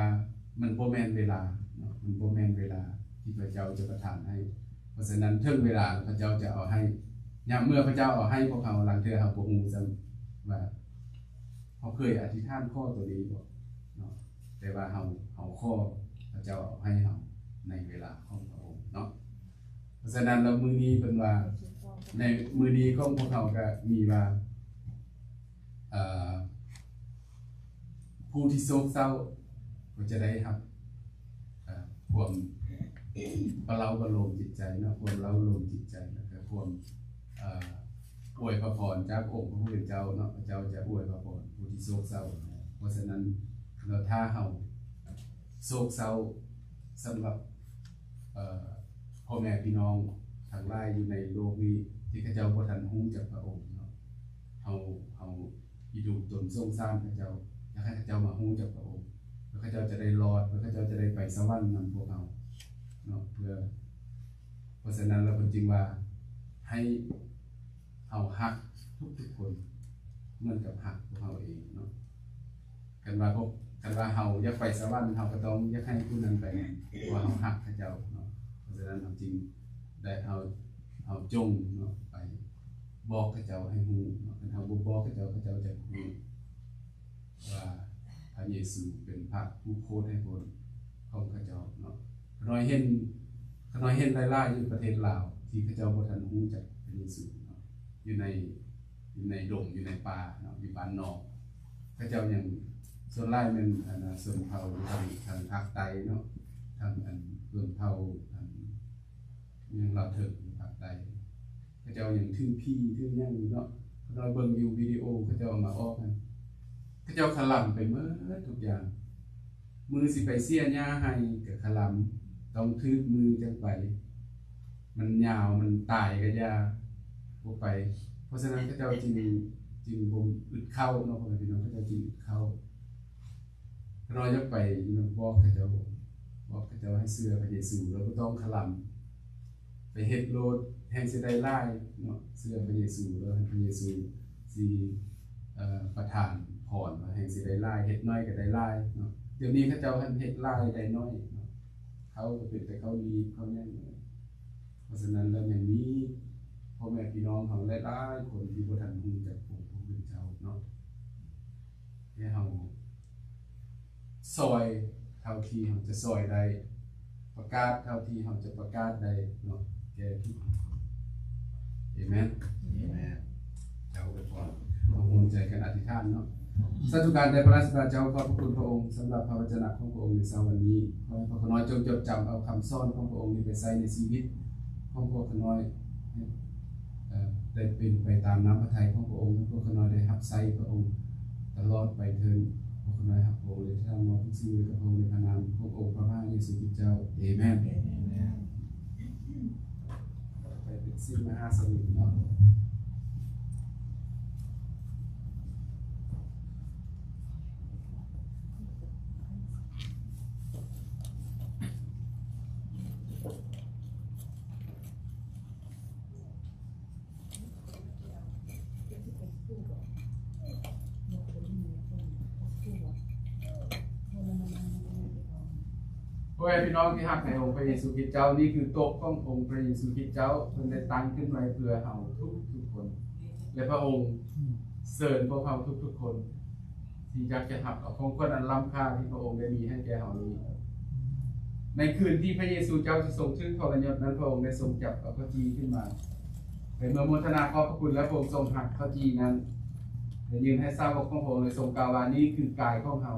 ມັນບໍ່ແມ່ນເວລາເນາະ ມັນບໍ່ແມ່ນເວລາທີ່ພະເຈົ້າຈະປະທານໃຫ້. ເພາະສະນັ້ນເຖິງເວລາພະເຈົ້າຈະເອົາໃຫ້. ຍາມເມື່ອພະເຈົ້າເອົາໃຫ້ພວກເຮົາ ລາງເທື່ອເຮົາບໍ່ຮູ້ຊ້ຳວ່າເຮົາເຄີຍອະທິຖານຂໍໂຕນີ້ບໍ່ເນາະ ແຕ່ວ່າເຮົາ ເຮົາຂໍພະເຈົ້າເອົາໃຫ້ເຮົາໃນເວລາຂອງພະອົງເນາະ. ເພາະສະນັ້ນແລ້ວມື້ນີ້ເພິ່ນວ່າ ໃນມື້ນີ້ຂອງພວກເຮົາກໍມີວ່າ ເອີ ຜູ້ທີ່ໂສກເສົ້າກໍຈະໄດ້ຮັບ ເອີ ຄວາມປະເລົາປະໂລມຈິດໃຈເນາະ ຄວາມເລົ້າໂລມຈິດໃຈ ແລ້ວກໍຄວາມ ເອີ ອວຍພະພອນຈາກອົງພະຜູ້ເປັນເຈົ້າເນາະ ພະເຈົ້າຈະອວຍພະພອນຜູ້ທີ່ໂສກເສົ້າ. ເພາະສະນັ້ນແລ້ວ ຖ້າເຮົາໂສກເສົ້າສຳລັບ ເອີ ພໍ່ແມ່ພີ່ນ້ອງທັງຫຼາຍຢູ່ໃນໂລກນີ້ ທີ່ເຂົາເຈົ້າບໍ່ທັນຮູ້ຈັກພະອົງເນາະ ເຮົາ ເຮົາ ອີດູຕົນສົງສານເຂົາເຈົ້າ ຢາກໃຫ້ເຂົາເຈົ້າມາຮູ້ຈັກພະອົງ ແລ້ວເຂົາເຈົ້າຈະໄດ້ລອດ ແລ້ວເຂົາເຈົ້າຈະໄດ້ໄປສະຫວັນນຳພວກເຮົາເນາະ. ເພື່ອ ເພາະສະນັ້ນແລ້ວເພິ່ນຈຶ່ງວ່າ ໃຫ້ເຮົາຮັກທຸກໆຄົນເໝືອນກັບຮັກພວກເຮົາເອງເນາະ. ຄັນວ່າພວກ ຄັນວ່າເຮົາຢາກໄປສະຫວັນ ເຮົາກໍຕ້ອງຢາກໃຫ້ຜູ້ນັ້ນໄປນຳ ເພາະວ່າເຮົາຮັກເຂົາເຈົ້າເນາະ. ເພາະສະນັ້ນເຮົາຈຶ່ງໄດ້ ເຮົາ ເຮົາຈົ່ງເນາະ ໄປບອກເຂົາເຈົ້າໃຫ້ຮູ້ເນາະ. ຄັນເຮົາບໍ່ບອກເຂົາເຈົ້າ ເຂົາເຈົ້າຈະບໍ່ຮູ້ ວ່າພະເຢຊູເປັນພະຜູ້ໂຜດໃຫ້ຜົນຂອງເຂົາເຈົ້າເນາະ. ຂ້ານ້ອຍເຫັນ ຂ້ານ້ອຍເຫັນຫຼາຍໆຢູ່ປະເທດລາວ ທີ່ເຂົາເຈົ້າບໍ່ທັນຮູ້ຈັກພະເຢຊູເນາະ ຢູ່ໃນ ຢູ່ໃນດົງ ຢູ່ໃນປ່າເນາະ ຢູ່ບ້ານນອກ ເຂົາເຈົ້າຍັງ ສ່ວນຫຼາຍແມ່ນ ອັນ ຊົນເຜົ່າທາງ ທາງພາກໃຕ້ເນາະ ທາງ ອັນ ຊົນເຜົ່າ ອັນ ຫຍັງລາວເຖິງພາກໃຕ້ ເຂົາເຈົ້າຍັງຖືຜີຖືຫຍັງຢູ່ເນາະ. ຂ້ານ້ອຍເບິ່ງຢູ່ວິດີໂອເຂົາເຈົ້າເອົາມາອອກນັ້ນ ເຂົາເຈົ້າຄະລຳໄປໝົດທຸກຢ່າງ. ມືຊິໄປເສຍຫຍ້າໄຮ່ກໍຄະລຳ ຕ້ອງຖືກມືຈັ່ງໄປ ມັນຍາວ ມັນຕາຍກໍຢ່າ ບໍ່ໄປ. ເພາະສະນັ້ນເຂົາເຈົ້າຈຶ່ງ ຈຶ່ງບໍ່ອຶດເຂົ້າເນາະ ພໍ່ແມ່ພີ່ນ້ອງ ເຂົາເຈົ້າຈຶ່ງອຶດເຂົ້າ. ຂ້ານ້ອຍຢາກໄປບອກເຂົາເຈົ້າ ບອກເຂົາເຈົ້າໃຫ້ເຊື່ອພະເຢຊູ ແລ້ວບໍ່ຕ້ອງຄະລຳ ໄປເຮັດໂລດ ແຮ່ງຊິໄດ້ຫຼາຍເນາະ. ເຊື່ອພະເຢຊູ ແລ້ວໃຫ້ພະເຢຊູຊິ ເອີ ປະທານພອນ ວ່າແຮ່ງຊິໄດ້ຫຼາຍ ເຮັດໜ້ອຍກໍໄດ້ຫຼາຍເນາະ. ດຽວນີ້ເຂົາເຈົ້າຫັ້ນເຮັດຫຼາຍໄດ້ໜ້ອຍເນາະ ເຂົ້າກໍເປັນແຕ່ເຂົ້າລີບເຂົ້າຫຍັງ. ເພາະສະນັ້ນແລ້ວຍັງມີພໍ່ແມ່ພີ່ນ້ອງເຮົາຫຼາຍໆຄົນທີ່ບໍ່ທັນຮູ້ຈັກອົງພະຜູ້ເປັນເຈົ້າເນາະ. ໃຫ້ເຮົາຊ່ອຍເທົ່າທີ່ເຮົາຈະຊ່ອຍໄດ້ ປະກາດເທົ່າທີ່ເຮົາຈະປະກາດໄດ້ເນາະ ແກ່ທຸກໆຄົນ. ເອເມນ ເອເມນ. ເຈົ້າອວຍພອນ ເຮົາຮ່ວມໃຈກັນອະທິຖານເນາະ. ສາທຸການແດ່ພະລາຊະບິດາເຈົ້າ ຂອບພະຄຸນພະອົງສຳລັບພະວະຈະນະຂອງພະອົງໃນເຊົ້າວັນນີ້. ຂໍໃຫ້ພວກຂ້ານ້ອຍຈົ່ງຈົດຈຳເອົາຄຳສອນຂອງພະອົງນີ້ໄປໃຊ້ໃນຊີວິດຂອງພວກຂ້ານ້ອຍ ເອີ ໄດ້ເປັນໄປຕາມນ້ຳພະໄທຂອງພະອົງ ໃຫ້ພວກຂ້ານ້ອຍໄດ້ຮັບໃຊ້ພະອົງຕະຫຼອດໄປເທີ້ນ. ພວກຂ້ານ້ອຍຮັກພະອົງ ແລະ ຖວາຍມອບທຸກສິ່ງໄວ້ກັບພະອົງ ໃນພະນາມຂອງອົງພະມະຫາເຢຊູຄຣິດເຈົ້າ. ເອເມນ. ເອເມນ. ໄປເປັນສິບມະຫາສະໝຸນເນາະ. ພໍ່ແມ່ພີ່ນ້ອງທີ່ຮັກໃນອົງພະເຢຊູຄຣິດເຈົ້າ, ນີ້ຄືຕົກຂອງອົງພະເຢຊູຄຣິດເຈົ້າ, ເພິ່ນໄດ້ຕັ້ງຂຶ້ນໄວ້ເພື່ອເຮົາທຸກໆຄົນ ແລະ ພະອົງເຊີນພວກເຮົາທຸກໆຄົນ ທີ່ຢາກຈະຮັບເອົາຂອງຂວັນອັນລ້ຳຄ່າທີ່ພະອົງໄດ້ມີໃຫ້ແກ່ເຮົານີ້. ໃນຄືນທີ່ພະເຢຊູເຈົ້າຈະຊົງຖືກທໍລະຍົດນັ້ນ, ພະອົງໄດ້ຊົງຈັບເອົາເຂົ້າຈີ່ຂຶ້ນມາ ແລະ ເມື່ອໂມທະນາຂອບພະຄຸນແລ້ວ, ພະອົງຊົງຫັກເຂົ້າຈີ່ນັ້ນ ແລະ ຍື່ນໃຫ້ສາວົກຂອງພະອົງ ແລະ ຊົງກ່າວວ່າ, ນີ້ຄືກາຍຂອງເຮົາ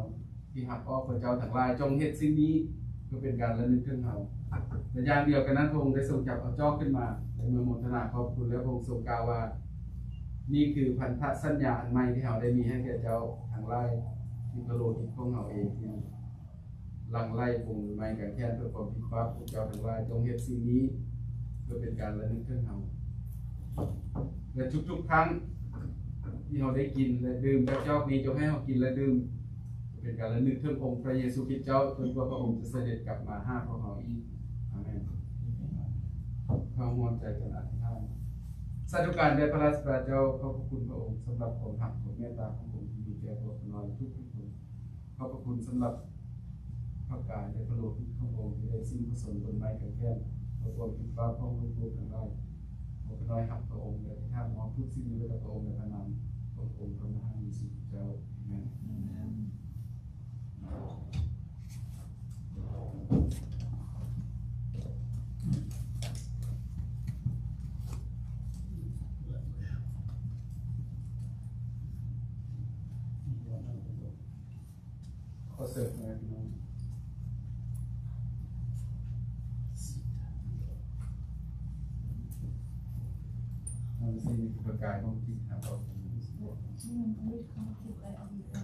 ທີ່ຮັບອອກພວກເຈົ້າທັງຫຼາຍ, ຈົ່ງເຮັດສິ່ງນີ້ເພື່ອເປັນການລະນຶກເຖິງເຮົາ. ແລະ ຢ່າງດຽວກັນນັ້ນ, ພະອົງໄດ້ຊົງຈັບເອົາຈອກຂຶ້ນມາ ແລະ ເມື່ອໂມທະນາຂອບຄຸນແລ້ວ, ພະອົງຊົງກ່າວວ່າ, ນີ້ຄືພັນທະສັນຍາອັນໃໝ່ທີ່ເຮົາໄດ້ມີໃຫ້ແກ່ເຈົ້າທັງຫຼາຍ, ທີ່ພະໂລຫິດຂອງເຮົາເອງທີ່ຫຼັ່ງໄຫຼປົງໃນກາງແຂນເພື່ອຄວາມຜິດບາບ. ພວກເຈົ້າທັງຫຼາຍຈົ່ງເຮັດສິ່ງນີ້ເພື່ອເປັນການລະນຶກເຖິງເຮົາ. ແລະ ທຸກໆຄັ້ງທີ່ເຮົາໄດ້ກິນ ແລະ ດື່ມຈາກຈອກນີ້, ຈົ່ງໃຫ້ເຮົາກິນ ແລະ ດື່ມ ເປັນການລະນຶກເຖິງອົງພະເຢຊູຄຣິດເຈົ້າ, ຈົນກວ່າພະອົງຈະສະເດັດກັບມາຫາພວກເຮົາອີກ. ອາເມນ. ເຮົາຮ່ວມໃຈກັນອະທິຖານ. ສາທຸການແດ່ພະລາຊະບິດາເຈົ້າ, ຂອບພະຄຸນພະອົງສຳລັບຄວາມຮັກ, ຄວາມເມດຕາຂອງພະອົງທີ່ມີແກ່ພວກຂ້ານ້ອຍທຸກໆຄົນ. ຂອບພະຄຸນສຳລັບ ພະກາຍ ແລະ ພະໂລຫິດຂອງພະອົງ ທີ່ໄດ້ສິ້ນພະຊົນ ເປັນໄມ້ກາງແຂນ ເພື່ອຄວາມຜິດບາບຂອງລູກໆທັງຫຼາຍ. ຂໍຂ້ານ້ອຍຮັບພະອົງ ແລະ ອະທິຖານມອບທຸກສິ່ງໄວ້ກັບພະອົງ ໃນພະນາມຂອງພະອົງພະມະຫາເຢຊູຄຣິສເຈົ້າ. ອາເມນ. ຂໍເຊີນແມ່ພີ່ນ້ອງ ອັນນີ້ຄືພະກາຍຂອງຈິດ ຫາກອອກຈາກ ອັນນີ້ຄືພະກາຍຂອງຈິດ ຫາກອອກຈາກ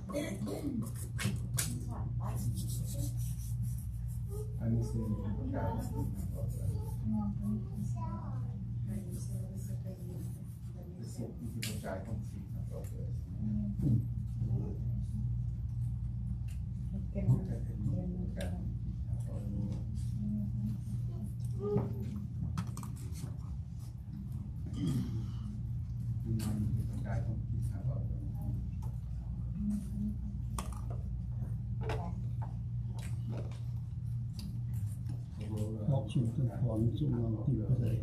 ອອກສູ່ເປັນຄວາມສຸກງາມທີ່ປະເສີດ.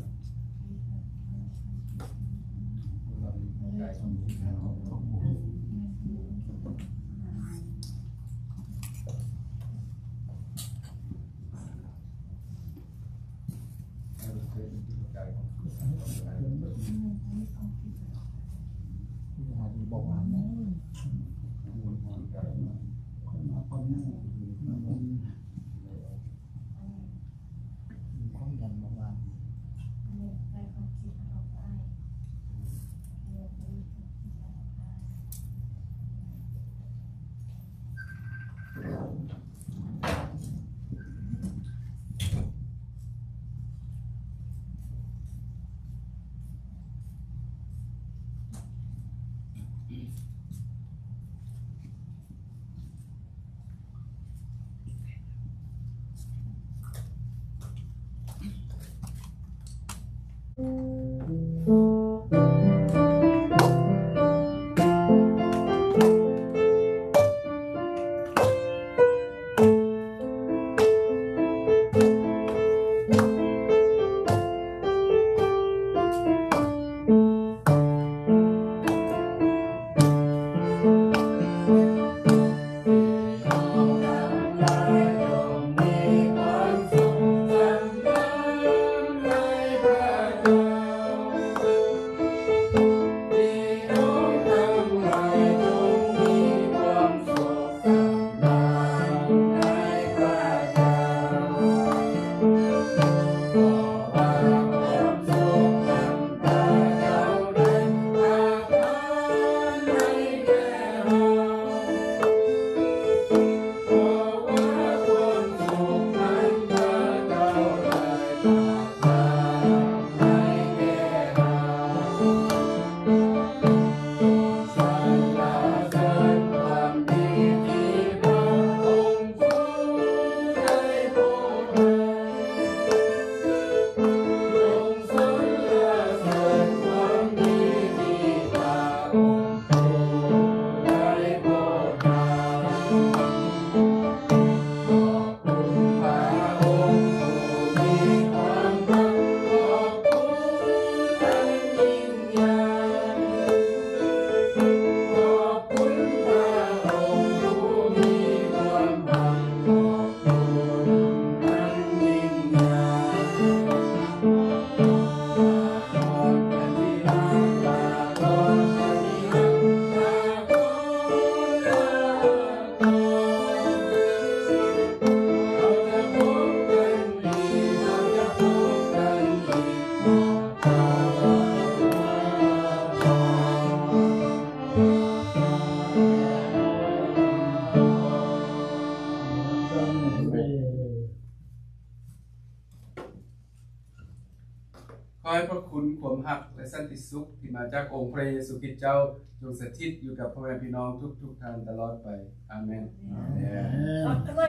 ຄວາມດັນເບົາຫວານ. ຂໍໃຫ້ພະຄຸນ, ຄວາມຮັກ ແລະ ສັນຕິສຸກທີ່ມາຈາກອົງພະເຢຊູຄຣິດເຈົ້າ ຈົ່ງສະຖິດຢູ່ກັບພໍ່ແມ່ພີ່ນ້ອງທຸກໆທ່ານຕະຫຼອດໄປ. ອາເມນ. ອາເມນ.